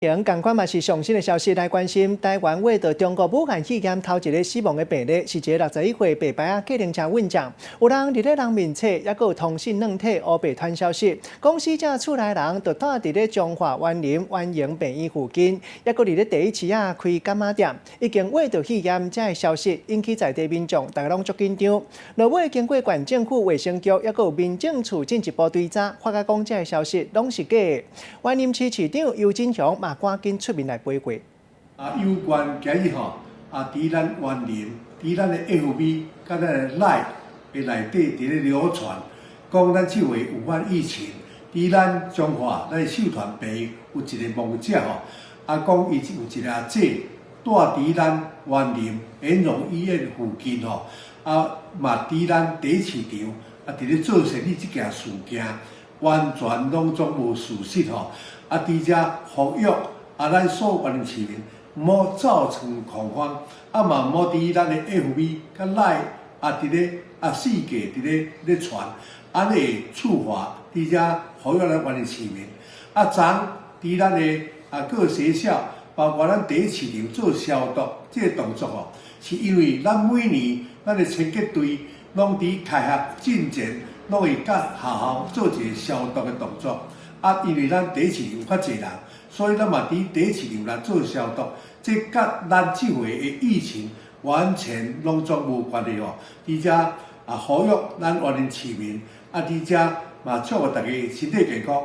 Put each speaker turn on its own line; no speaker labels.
仝款嘛是上新的消息來關心，台灣挖著中國武漢肺炎頭一个死亡的病例，是一个61歲白牌仔計程車運將。有人佇咧人面冊，抑閣有通訊軟體烏白傳消息，講死者厝內人就蹛佇咧彰化員林員榮病院附近，抑閣佇咧第一市仔開柑仔店，已經挖著肺炎，這个消息引起在地民眾，大家攏足緊張。落尾經過縣政府衛生局，抑閣有民政處進一步追查，發覺講這个消息攏是假的。員林市市長游振雄嘛趕緊出面來回過。
啊，有關今日吼，啊，佇咱員林，佇咱的 FB，佮咱的 LINE 的內底佇咧流傳，講咱這回有關疫情，佇咱彰化咱的秀團病院有一个亡者吼，啊，講伊有一个阿姐蹛佇咱員林員榮醫院附近吼，啊，嘛佇咱第一市場啊，佇咧做生意這件事件，完全攏總無事實吼。啊，佇遮呼籲啊，咱所有員林市民毋好造成恐慌，啊嘛毋好佇咱的 FB 佮 LINE 啊，佇咧啊四界佇咧咧傳，按呢會處罰。佇遮呼籲咱員林市民，啊，昨佇咱的啊各學校，包括咱第一市場做消毒這个動作吼，是因為咱每年咱的清潔隊攏佇開學進前，攏會佮學校做一个消毒的動作。啊，因為咱第一市場有較濟人，所以咱嘛佇第一市場來做消毒，這佮咱這回的疫情完全攏總無關係吼。佇遮啊，呼籲咱員林市民，啊，佇遮嘛祝福大家身體健康。